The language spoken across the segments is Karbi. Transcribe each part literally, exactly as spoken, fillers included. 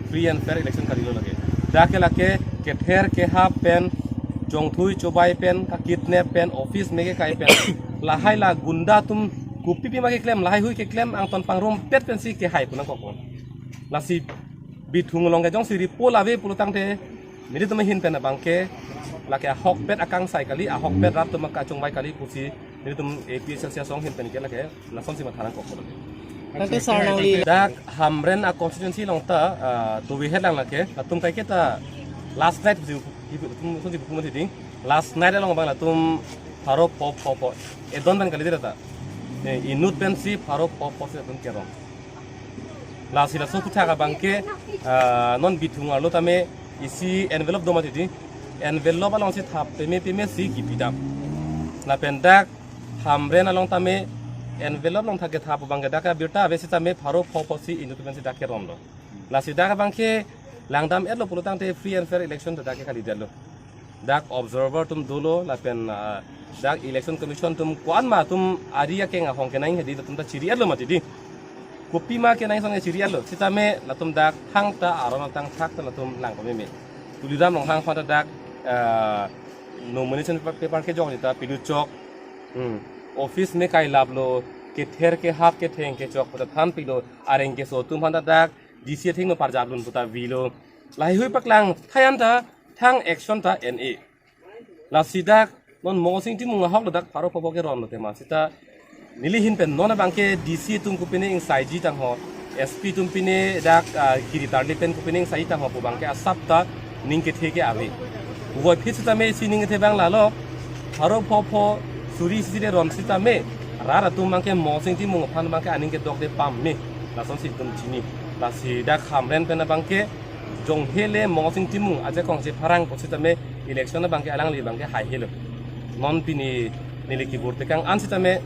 Free and fair election kalilo lake. Dak ke lake kether kehap pen, jongthui chobai pen, ka kidnap pen, office me kekai pen, lahai la gunda atum kopi pima keklem, lahai hui keklem, angton pangrumpet pensi kehai pu nangkokpo. Lasi Bithung along ke jongsi repo la ave pulo tangte, nelitum ahin pen abangke lake ahokpet akangsai kali, ahokpet rat atum akachongbai kali pusi nelitum A P H L C asong ahin pen ke lake lasonsi matha nangkokpo. Tangte sir nangli. Dak Hamren a constituency along ta, ah, tovi helang lake, latum kaiketa last night si, si, si, si, last night along abang latum pharo pho pho pho, edon pen kali dira ta. Eh, inut pensi pharo pho pho si latum kerong. Lasi laso aphuthak abangke, ah, non Bithung arlo tame isi envelope do mati di. Envelope alongsi thap peme peme si kipidam. Lapen dak Hamren along tame envelope along thak kethap abangke dak abirta ave sitame pharo pho pho si inut pensi dak keronlo. Lasi dak abangke langdam-etlo pulo tangte free and fair election ta dak ke kalidetlo. Dak observer atum dolo lapen, ah, dak election commission atum ko-an ma atum ari akeng ahong kenang hedi latum ta chiri-etlo mati di. Kopima kenang son chiri-etlo. Sitame latum dak thangta aron atangthak ta latum lang pameme. Tuliram Ronghang aphan ta dak, ah, nomination paper kejok ni ta pilu chok. Hmm. Office me kai laplo, kether kehap ketheng kechok pu ta than pilo, areng keso atum aphan ta dak D C athengno parjap lun pu ta vilo. Lahai hui paklang thayan ta thang action ta en-e. Lasi dak non Mohsing Timung ahok lo dak pharo pho pho keronlo tema sita neli ahin pen non abangke D C atum kopine ingsaiji tangho, S P atum pine dak, ah, kiri tarli pen kopine ingsaiji tangho pu abangke asap ta ning kethe ke ave. Puvoiphit sitame isi ning kethe abang lalo, pharo pho pho suri isi le ron sitame rat atum abangke Mohsing Timung aphan abangke aning kedokde pame. Lasonsi itum chini. Lasi dak Hamren pen abangke jonghe le Mohsing Timung ajakong si pharang ko sitame election abangke alangli abangke haihelo. Non pini neli kibur tekang an sitame,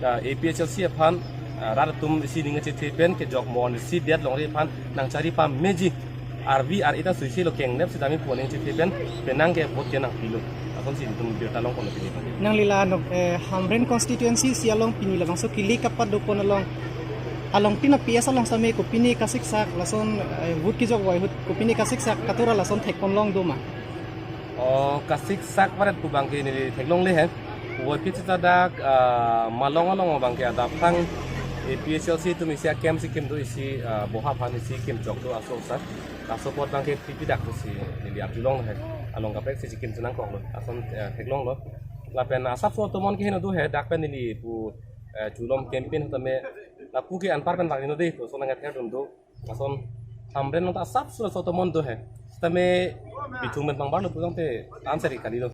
ah, A P H L C aphan, ah, rat atum isi ning chethe pen kejok mo-an isi det longri aphan nangchari pameji. Arvi ar ita suisi lo kengnep sitame pu aning chethe pen penang ke vote ke nangpilo. Lasonsi itum birta longponlo pini. Nangli la nok, eh, Hamren constituency isi along pini labangso kili kapadopon along, along tin a P S along sitame kopine kasiksak lason, eh, vote kejok voi ahut kopine kasiksak katura lason thekponlong do ma? O, kasiksak paret pu abangke neli theklongle he. Puvoiphit sita dak, ah, Malong along abangke adap thang A P H L C atum isi a-camp si kim do isi, ah, boha aphan isi kim chok do aso sa. Laso apot abangke pipi dak pusi neli arjulong he. Along kaprek si chikim chenang koklo. Lason, eh, theklonglo. Lapen asapso atomon ke heno do he dak pen neli pu, eh, chulom campaign tame lapu ke anpar pen bang heno de pu so nang theklong do. Lason Hamren along ta asapso atomon do he. Tame Bithung pen pangbarlo pulote answer kalilo.